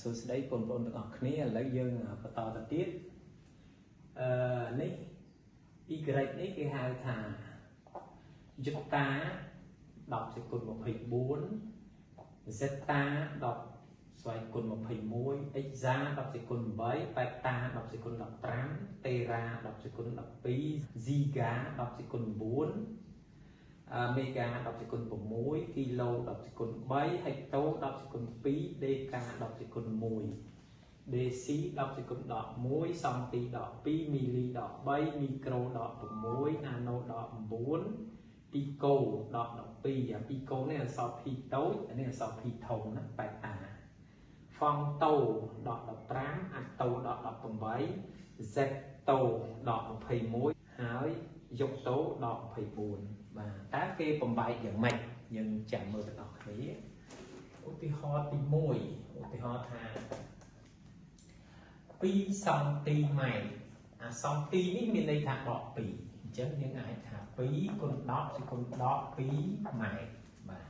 សួស្តីបងប្អូនទាំងអស់គ្នាឥឡូវយើងបន្តទៅទៀតអឺនេះ y នេះគេហៅថាយុតា10សេគុណ24 zeta 10ស្វ័យគុណ21 exa 10សេគុណ8 beta 10សេគុណ15 tera 10សេគុណ12 giga 10សេគុណ9មេហ្គា10សេគុណ6គីឡូ10សេគុណ3ហិកតូ10សេគុណ2ដេកា10សេគុណ1 DC 10សេគុណ11សង់ទី12មីលី13មីក្រូ16ណាណូ19ពីកូ10 12អាពីកូនេះអក្សរ P តូចអានេះអក្សរ P ធំណាបេតាហ្វង់តូ10 15អាតូ10 18 Z តូ10 21ហើយយកតូ10 24បាទតើគេបំបែកយ៉ាងម៉េចយើងចាំមើលទាំងអស់គ្នាឧទាហរណ៍ទី1ឧទាហរណ៍ថា2សង់ទីម៉ែត្រអាសង់ទីនេះមានន័យថាដក2អញ្ចឹងយើងអាចថា2គុណ10សេគុណដក2ម៉ែត្របា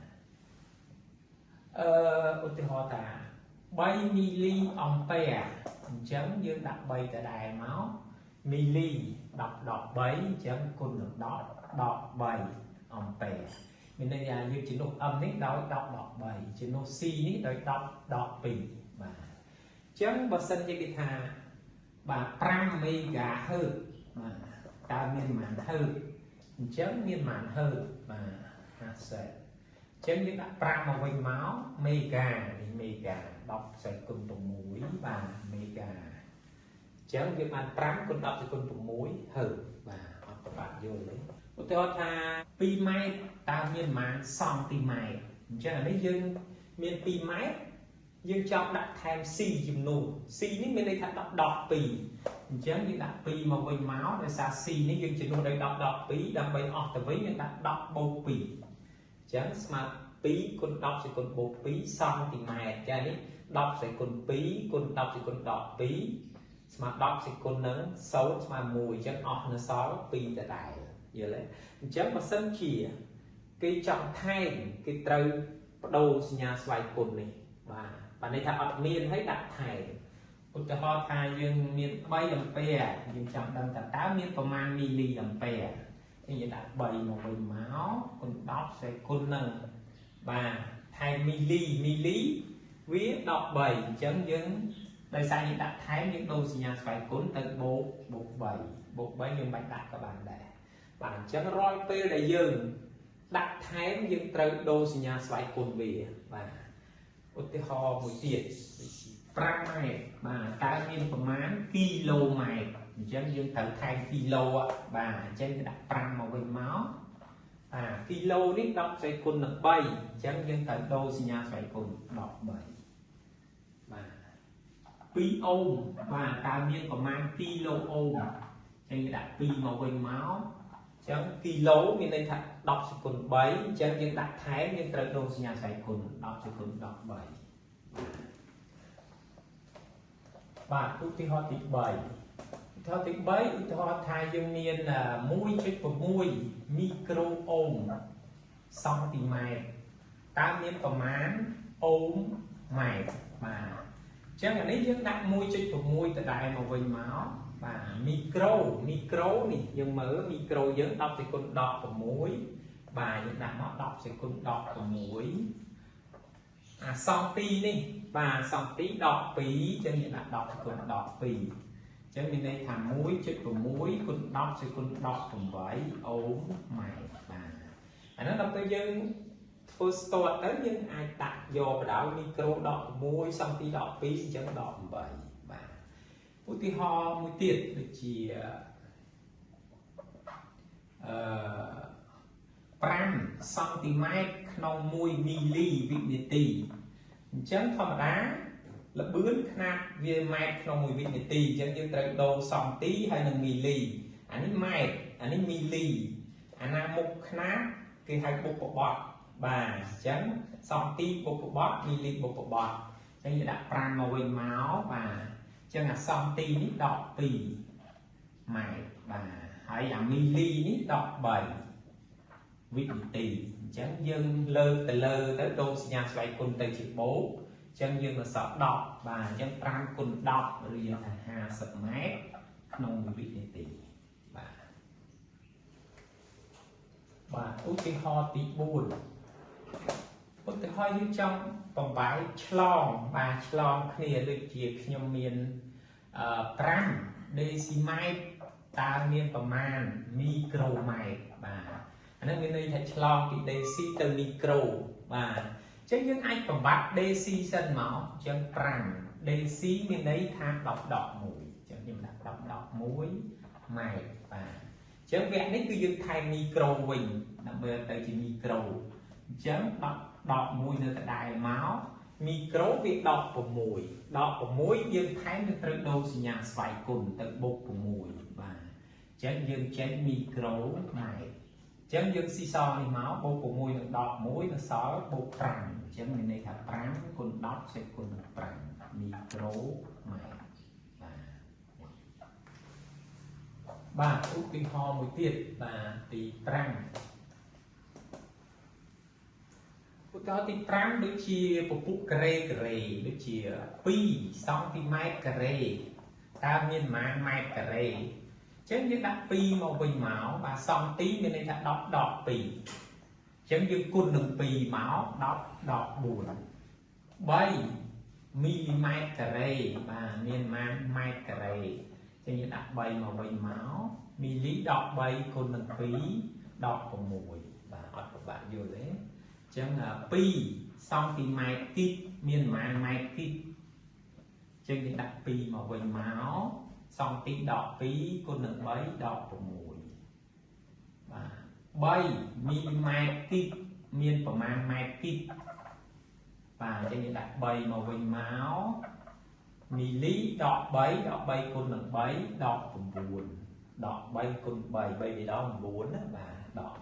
ទឧទាហរណ៍ថា3មីលីអំពែអញ្ចឹងយើងដាក់3ដដែលមកមីលី10 13អញ្ចឹងគុណនឹង10 13អំពែមានន័យថាយើងជំនួស m នេះដោយ10 13ជំនួស c នេះដោយ10 12បាទអញ្ចឹងបើសិនជាគេថាបាទ5មេហ្គាហឺតបាទតើមានប៉ុន្មានហឺតអញ្ចឹងមានប៉ុន្មានហឺតបាទ50អញ្ចឹងយើងដាក់5មកវិញមកមេហ្គានេះមេហ្គា10សេគុណ6បាទមេហ្គាអញ្ចឹងយើងបាន5គុណ10សេគុណ6ហឺតបាទអត់ប្របាក់យល់ទេឧទាហរណ៍ថា2ម៉ែត្រតើមានប៉ុន្មានសង់ទីម៉ែត្រអញ្ចឹងអានេះយើងមាន2ម៉ែត្រយើងចង់ដាក់ថែម C ជំនួស C នេះមានន័យថា10 12អញ្ចឹងយើងដាក់2មកវិញមកដោយសារ C នេះយើងជំនួសដោយ10 12ដើម្បីអស់ទៅវិញយើងដាក់10បូក2អញ្ចឹងស្មើ2គុណ10សេគុណបូក2សង់ទីម៉ែត្រចានេះ10សេគុណ2គុណ10សេគុណ12ស្មើ10សេគុណនឹង0ស្មើ1អញ្ចឹងអស់នៅសល់2ដដែលយល់ទេអញ្ចឹងបើសិនជាគេចង់ថែមគេត្រូវបដូរសញ្ញាស្វ័យគុណនេះបាទបាទន័យថាអត់មានហើយដាក់ថែមឧទាហរណ៍ថាយើងមាន3អំពែយើងចង់ដឹងថាតើមានប្រមាណមីលីអំពែយើងដាក់3មកវិញមកគុណ10សេគុណនឹងបាទថែមមីលីមីលីវា13អញ្ចឹងយើងដោយសារយើងដាក់ថែមយើងដូរសញ្ញាស្វ័យគុណទៅបូកបូក3បូក3យើងមិនបាច់ដាក់ក៏បានដែរបាទអញ្ចឹងរាល់ពេលដែលយើងដាក់ថែមយើងត្រូវដូរសញ្ញាស្វ័យគុណវាបាទឧទាហរណ៍មួយទៀត5ម៉ែត្របាទតើមានប្រមាណគីឡូម៉ែត្រអញ្ចឹងយើងត្រូវថែមគីឡូបាទអញ្ចឹងយើងដាក់5មកវិញមកបាទគីឡូនេះ10សេគុណនឹង3អញ្ចឹងយើងត្រូវដូរសញ្ញាស្វ័យគុណ13បាទ2អូមបាទតើមានប្រមាណគីឡូអូមអញ្ចឹងយើងដាក់2មកវិញមកអញ្ចឹងគីឡូមានន័យថា10សេគុណ3អញ្ចឹងយើងដាក់ថែមយើងត្រូវដូរសញ្ញាស្វ័យគុណ10សេគុណ13បាទឧទាហរណ៍ទី3ឧទាហរណ៍ទី3ឧទាហរណ៍ថាយើងមាន 1.6 មីក្រូអូមសង់ទីម៉ែត្រតើមានប្រមាណអូមម៉ែត្របាទអញ្ចឹងអានេះយើងដាក់ 1.6 ដដែលមកវិញមកបាទមីក្រូមីក្រូនេះយើងមើលមីក្រូយើង10សេគុណ16បាទយើងដាក់មក10សេគុណ16អាសង់ទីនេះបាទសង់ទី12អញ្ចឹងយើងដាក់10សេគុណ12អញ្ចឹងមានន័យថា 1.6 គុណ10សេគុណ18អូមម៉ែត្របាទអានោះដល់ពេលយើងធ្វើស្ទាត់ទៅយើងអាចដាក់យកបដោយមីក្រូ16សង់ទី12អញ្ចឹង18បាទឧទាហរណ៍មួយទៀតដូចជាអឺ5សង់ទីម៉ែត្រក្នុង1មីលីវិនាទីអញ្ចឹងធម្មតាល្បឿនខ្នាតវាម៉ែត្រក្នុង1វិនាទីអញ្ចឹងយើងត្រូវដូរសង់ទីហើយនឹងមីលីអានេះម៉ែត្រអានេះមីលីអាណាមុខខ្នាតគេហៅបុព្វបត្តិបាទអញ្ចឹងសង់ទីបុព្វបត្តិមីលីបុព្វបត្តិអញ្ចឹងយើងដាក់5មកវិញមកបាទអញ្ចឹងអាសង់ទីនេះ12ម៉ែត្របាទហើយអាមីលីនេះ13វិនាទីអញ្ចឹងយើងលើកទៅលើទៅដូរសញ្ញាស្វ័យគុណទៅជាបូក ចឹងយើងនៅសល់10បាទអញ្ចឹង5គុណ10ឬយើងថា50ម៉ែត្រក្នុង1វិនាទីបាទបាទឧទាហរណ៍ទី4ឧទាហរណ៍យើងចង់បំបែកឆ្លងបាទឆ្លងគ្នាដូចជាខ្ញុំមាន5ដេស៊ីម៉ែត្រតើមានប្រមាណមីក្រូម៉ែត្របាទអានេះមានន័យថាឆ្លងពីដេស៊ីទៅមីក្រូបាទអញ្ចឹងយើងអាចបំបត្តិដេស៊ីសិនមកអញ្ចឹង5ដេស៊ីមានន័យថា10ដក1អញ្ចឹងខ្ញុំដាក់10ដក1ម៉ែត្របាទអញ្ចឹងវគ្គនេះគឺយើងថែមមីក្រូវិញដើម្បីទៅជាមីក្រូអញ្ចឹង10ដក1នៅដដែលមកមីក្រូវាដក6ដក6យើងថែមនឹងត្រូវដូរសញ្ញាស្វ័យគុណទៅបូក6បាទអញ្ចឹងយើងចេញមីក្រូម៉ែត្រអញ្ចឹងយើងស៊ីសនេះមកបូក6នឹងដក1នៅសល់បូក5អញ្ចឹងមានន័យថា5គុណ10សេគុណនឹង5មីក្រូម៉ែត្របាទបាទឧទាហរណ៍មួយទៀតបាទទី5ឧទាហរណ៍ទី5ដូចជាពពុះការ៉េការ៉េដូចជា2សង់ទីម៉ែត្រការ៉េតើមានប៉ុន្មានម៉ែត្រការ៉េអញ្ចឹងយើងដាក់2មកវិញមកបាទសង់ទីមានន័យថា10ដក2អញ្ចឹងយើងគុណនឹង2មក10ដក4 3មីលីម៉ែត្រការ៉េបាទមានប៉ុន្មានម៉ែត្រការ៉េអញ្ចឹងយើងដាក់3មកវិញមកមីលីដក3គុណនឹង2ដក6បាទអត់ពិបាកយល់ទេអញ្ចឹង2សង់ទីម៉ែត្រគីបមានប៉ុន្មានម៉ែត្រគីបអញ្ចឹងយើងដាក់2មកវិញមកសង់ទីដក2គុណនឹង3ដក6បាទ3មីលីម៉ែត្រគីបមានប្រមាណម៉ែត្រគីបបាទអញ្ចឹងយើងដាក់3មកវិញមកមីលីដក3ដក3គុណនឹង3ដក9ដក3គុណ3 3ពីដង9ណាបាទដក